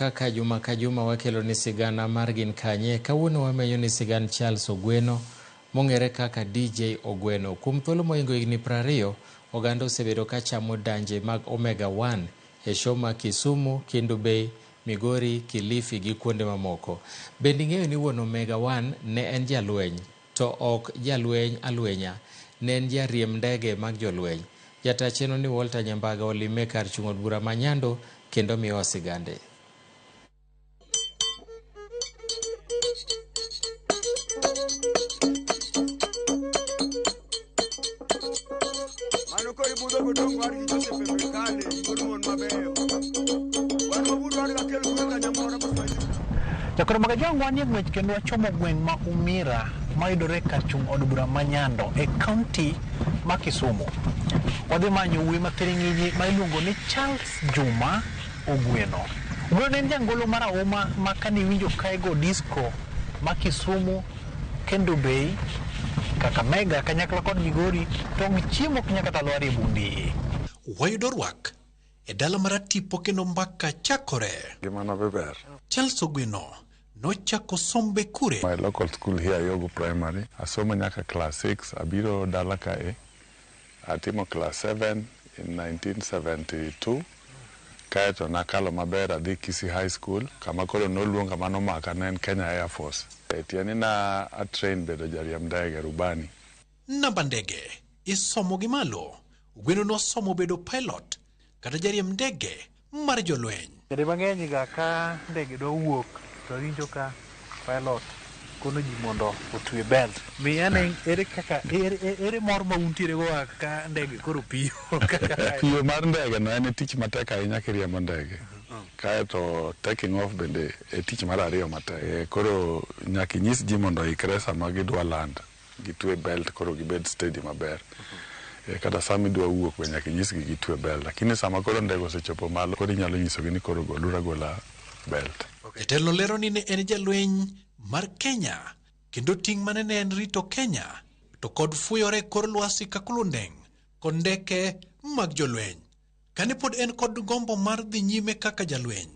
kaka juma ka juma wakelo ni sigana mar gin kanye, kawuono wamenyo ni sigand Charles Ogweno mong'ere kaka DJ Ogweno. Kuom thuolo mohingo higni 20, oganda osebedo ka chamo danje mag Omega 1 e show ma Kisumu, Kendu Bay, Migori, Kilifi gi kuonde mamoko. Bende ing'eyo ni wuon Omega 1 ne en jalweny, to ok jalweny alwenya, ne en jariemb ndege mag jolweny. Jata chenro ni Walter Nyambaga olime kar chung' od bura ma Nyando kendo miyowa sigande. Mano koro ibudho godong' wargi Joseph e Bekale, wuod mon mabeyo. Wan wabudh wargi akel kwe kanyamora Masai. Jakoro mag Ajwang' wanie ng'wech kendo wachomo gweng' ma Umira mayudore kar chung' od bura ma Nyando e kaunti ma Kisumu. Wadhi manyo wuoyi ma thiring'inyi ma iluongo ni Charles Juma Ogweno. Ogweno ne en jangolo marahuma ma kane iwinjo ka igo disco ma Kisumu, Kendu Bay, Kakamega kanyakla kod Migori tong chiemo ok nyaka kata lwar e bund iyi. Wayudo rwak e dala mar Atipo kendo mbaka chakore. Ngimana be ber. Charles Ogweno nochako sombe kure? My local school here, Yogo Primary. Asomo nyaka class 6, abiro dala kae, atimo class 7 in 1972. Kaeto nakalo maber adhi Kisii High School, kama koro noluonga manomaka ne en Kenya Air Force. E tiende ni na a train bedo jariemb ndege, rubani. Namba ndege isomo gi malo. Ogweno nosomo bedo pilot kata jariemb ndege mar jolweny. Kinde mang'eny ga ka ndege dwa wuok to awinjo ka pilot kono ji mondo otwe belt. Mi ane ere kaka ere, ere mor ma untiere go ka ndege koro piyo kaka Piyo mar ndege no en tich matek ahinya kiriembo ndege. Kaeto taking off bende e tich mar ariyo matek. Koro nyaka inyis ji mondo oikre sama gidwa land. Gitwe belt koro gibed steady maber. Kata sama idwa wuok be nyaka inyisgi gitwe belt. Lakini sama koro ndege osechopo malo koro inyalo nyisogi ni koro goluru agola belt. Jatelo lero ni ne en jalweny mar Kenya kendo ting' mane ne en rito Kenya to kod fuyore e kor lwasi kakulundeng' kod ndeke mag jolweny. Kane pod en kod gombo mar dhi nyime kaka jalweny,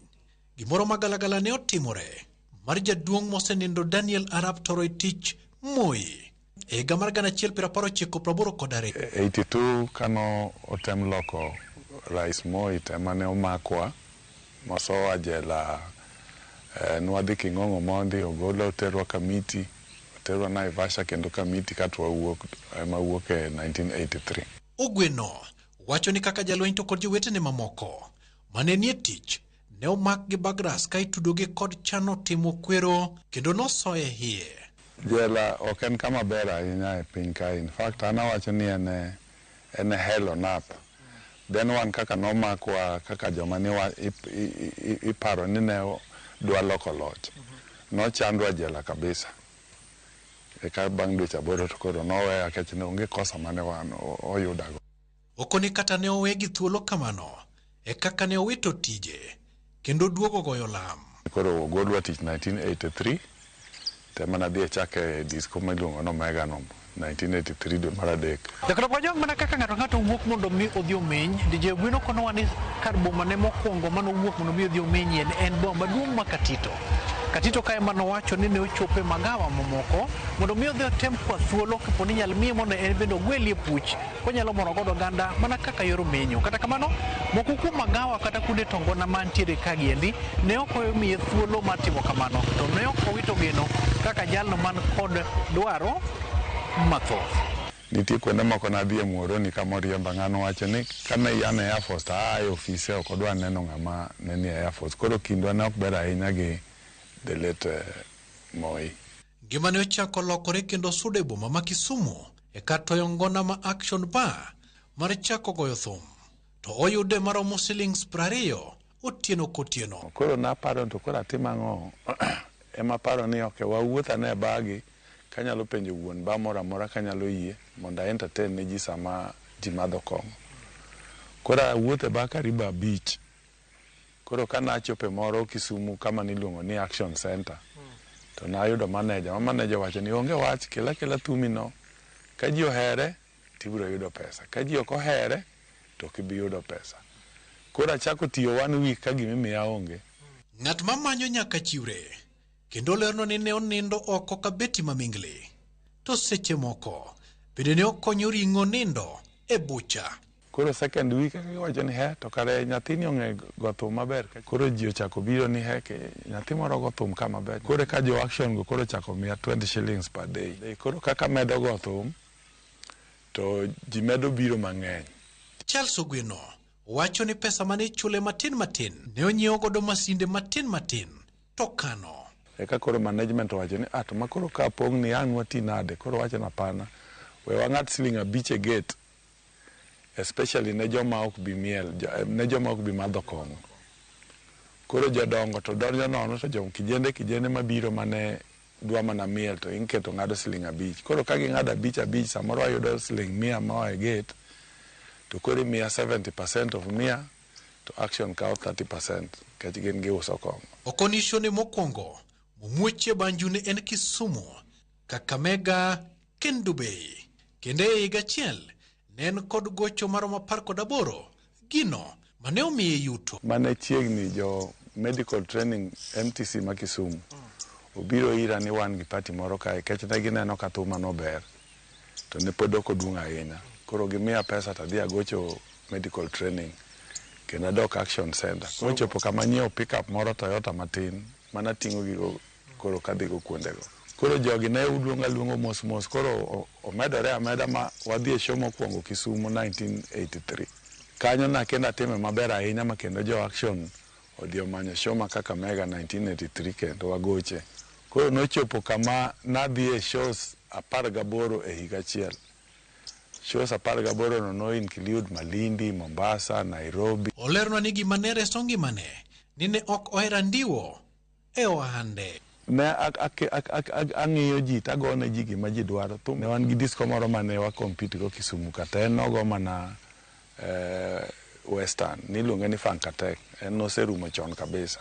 gimoro magalagala ne otimore mar jaduong' mosenindo Daniel Arap Toroitich Moi e higa mar 1982. 82 kano otem loko Rais Moi to ema ne omakwa mosowa jela. Nwadhi King'ong'o mondi ogolwa oterwa Kamiti, oterwa Naivasha kendo Kamiti kato wawuok ema wuok e 1983. Ogweno wacho ni kaka jalweny to kod jowetene mamoko mane nie tich ne omak gi bagras ka itudogi kod chano timo kwero kendo nosoye iye. Jela ok en kama ber ahinya e piny kae. In fact an awacho ni en en hell on earth. Then wan kaka nomakwa kaka joma ne iparo ni ne dwa loko loch. Nochandwa jela kabisa. Eka bang' dweche 8 to koro noweya nikech ne onge kosa mane wan oyudago. Okoni kata ne owegi thuolo kamano e kaka ne owito tije kendo duogo goyo lam. Koro ogolwa tich 1983 to ema nadhi achake disco miluongo ni Omega no 1983 dwe mar adek. Jakoro Pajong mana kaka ng'ato ng'ato wuok mondo mi odhi omeny, DJ Ogweno konowa ni kar boma ne mokwongo manowuok mondo mi odhi omenyie ne en boma maduong' ma Katito. Katito kae manowacho ni ne ochopo e magawa mamoko mondo mi odhi otem kwa thuolo kapo ni inyal miye mondo en bende ogwelie puch konyalo moro godo oganda mana kaka yor menyo. Kata kamano, moko kuom magawa kata kuonde tongona mantiere ka giendi ne ok omiye thuolo mar timo kamano, to ne ok owito geno kaka jalno man kod dwaro mathoth. Nitie kuonde moko nadhi e Muhoroni kama oriemba, ng'ano wacho ni kane an e Air Force to aa e ofise ok odwa neno ng'ama ne ni e Air Force. Koro kindwa ne ok ber ahinya gi the late Moi. Ngimane ochako lokore kendo sudo e boma ma Kisumu e kar toyo ngona ma Action Bar mar chako goyo thum. To oyude maromo silings 20 otieno kotieno. Koro naparo to koro atim ang'o? Ema aparo ni ok wawuoth ane e bar gi kanyalo penjo wuon bar moro amora kanyalo yie mondo a entertain ne ji sama ji madho kong'o. Koro awuotho e bar karibu 5. Koro ka nachopo e moro Kisumu kama niluongo ni Action Center to nayudo manager ma manager owacho ni onge wach kel akela thumi no ka ji ohere tibiro yudo pesa ka ji ok ohere to ok ibi yudo pesa. Koro achako tiyo one week ka gima imiya onge. Ng'at ma manyo nyaka chiwre, kendo lerno ni ne onindo oko ka beti mamingli. To seche moko bende ne okonyo ring'o nindo e bucha. Koro second week giwacho ni he to kare nyathini ong'e go thum maber. Koro ji ochako biro ni he ke nyathi moro go thum ka maber. Koro ka jo action go koro ochako miya 20 shillings per day. Koro kaka medo go thum to ji medo biro mang'eny. Charles Ogweno wacho ni pesa mane ichule matin matin ne onyiewo godo masinde matin matin to kano. Eka koro management owacho ni ah to ma koro ka pong' ni ang' wati nade. Koro wacho ni hapana. We wang'ad siling 5 e gate. Especially ne joma ok bi miel, ne joma ok bi madho kong'o. Koro jodongo to donjo nono to jo kijende mabiro mane dwa mana miel to inketo ng'ado siling 5. Koro ka ging'ado 5 5 samoro wayudo siling 100 moa e gate to koro imiya 70% of 100 to action kawo 30% nikech gin giuso kong'o. Okonishone mokwongo momuochie banju ne en Kisumu, Kakamega kendo Bay. Kendo e higa achiel ne en kod gocho maromo 18 gino mane omiye yuto. Mane chiegni jo medical training MTC ma Kisumu obiro ira ni wan gi party moro kae nikech ne gineno ka thuma no ber to ne pod ok oduong' ahinya. Koro gimiya pesa to adhi agocho medical training kendo adok action center. Kochopo kama nyiewo pickup moro Toyota matin mana ting'o gigo koro kadhigo kuondego. Koro jogi ne luonga luongo mos mos koro omedore ameda ma wadhi e show mokwongo Kisumu 1983. Kanyo na kendo atime maber ahinya ma kendo jo action odhi omanyo show ma Kakamega 1983 kendo wagoche. Koro nochopo kama nadhi e shows 18 e higa achiel. Shows 18 no no include Malindi, Mombasa, Nairobi. Olernwa ni gima ne reso ngimane ni ne ok ohero andiwo e ohande. Ne ang'iyo ji tagone ji gima ji dwaro. Thum ne wan gi disco moro mane wa compete go Kisumu kata en nogo mana Western niluonge ni Funkatek. En noserumo chon kabisa.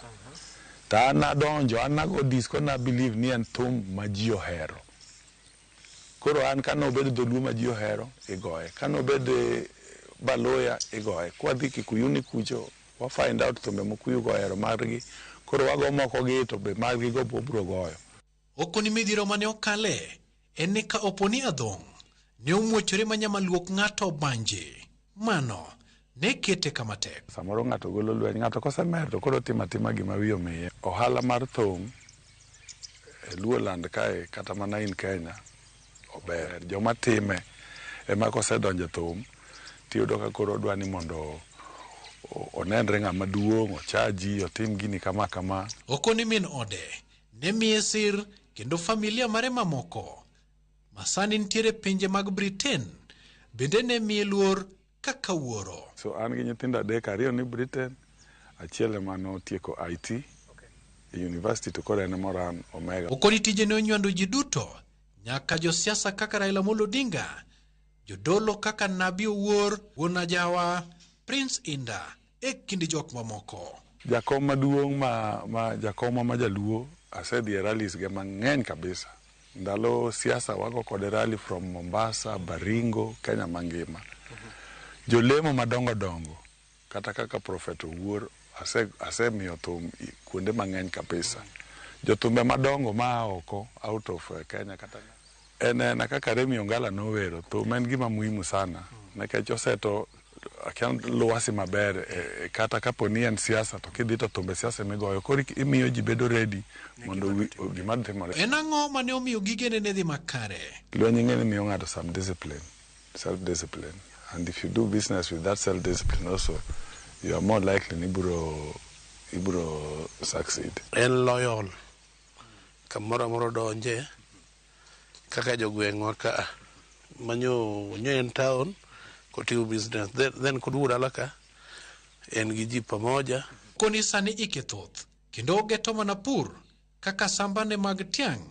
To an nadonjo, an nago disco na believe ni en thum ma ji ohero. Koro an kane obed dholuo ma ji ohero, igoye. Kane obed Baluya, igoye. Kwadhi Kikuyuni kucho, wa find out thumbe Mukuyu go ohero margi. Koro wago moko gi to be margi go wabro goyo. Okoni midhiero mane okale en ni ka opo ni adhong' ne omuochore ma nyama luok ng'ato banje. Mano ne kete kama tek. Samoro ng'ato golo lweny, ng'ato kosemer to koro timo atima gima wiye omiye. Ohala mar thum e Luoland kae kata mana in Kenya ober. Joma time ema kosedonjo e thum tiyudo ka koro odwa ni mondo onenre ng'ama duong', ochaji, otim gini kama kama. Okoni min ode ne miye sir kendo familia mare mamoko masani nitiere pinje mag Britain bende ne miye luor kaka wuoro. So an gi nyithindo 3, 2 ni Britain, achiel ema notieko IT e university to koro en ema oran Omega. Okoni tije ne onywando ji duto nyaka josiasa kaka Raila Amolo Odinga, jodolo kaka Nabi Owuor, Wuon Ajawa, Prince Inda e kind jok mamoko. Jakom maduong' ma jakomwa ma jaluo asedhi e rallies ge mang'eny kabisa. Ndalo siasa wago kode rally from Mombasa, Baringo, Kenya mangima. Jolemo madongo dongo kata kaka Prophet Owuor asemiyo thum kuonde mang'eny kabisa. Jothumbe madongo maa oko out of Kenya kata en ena kaka Remi Ongala nowero thum en gima muhimu sana nikech oseto akia lwasi maber kata kapo ni en siasa to kidhi to thumbe siasa migoyo koro imiyo ji bedo ready mondo gima timore. En ang'o mane omiyo gigene ne dhi makare? Lweny ing'e ni miyo ng'ato some discipline, self discipline, and if you do business with that self discipline also you are more likely ni ibro succeed. En loyal kamoro amora odonje kaka jogweng'wa ka manyo nyo en town kotimo business then koduogo dala ka en gi ji pamoja. Koni sani ike thoth kendo ogeto mana pur kaka sambane mag tiang'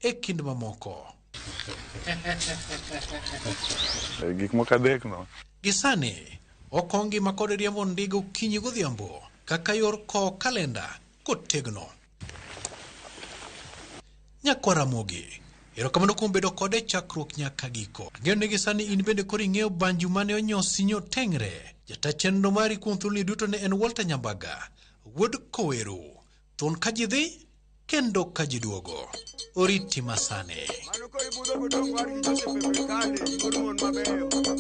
e kind mamoko. Gik moko 3 no. Gi sani oko ngima kod riembo ndiga okinyi godhiambo kaka yor kowo kalenda kotegno. Nyakwar Ramogi, erokamano kuom bedo kode chakruok nyaka giko. Ang'eyo ni gi sani in bende koro ing'eyo banju mane onyosi nyoteng're. Jata chenro mari kuom thuoloni duto ne en Walter Nyambaga, wuod Koweru. Thuon ka ji dhi kendo ka ji duogo. Oriti masani. Mano koro ibudho godong' wargi Joseph Emekale, wuod mon mabeyo.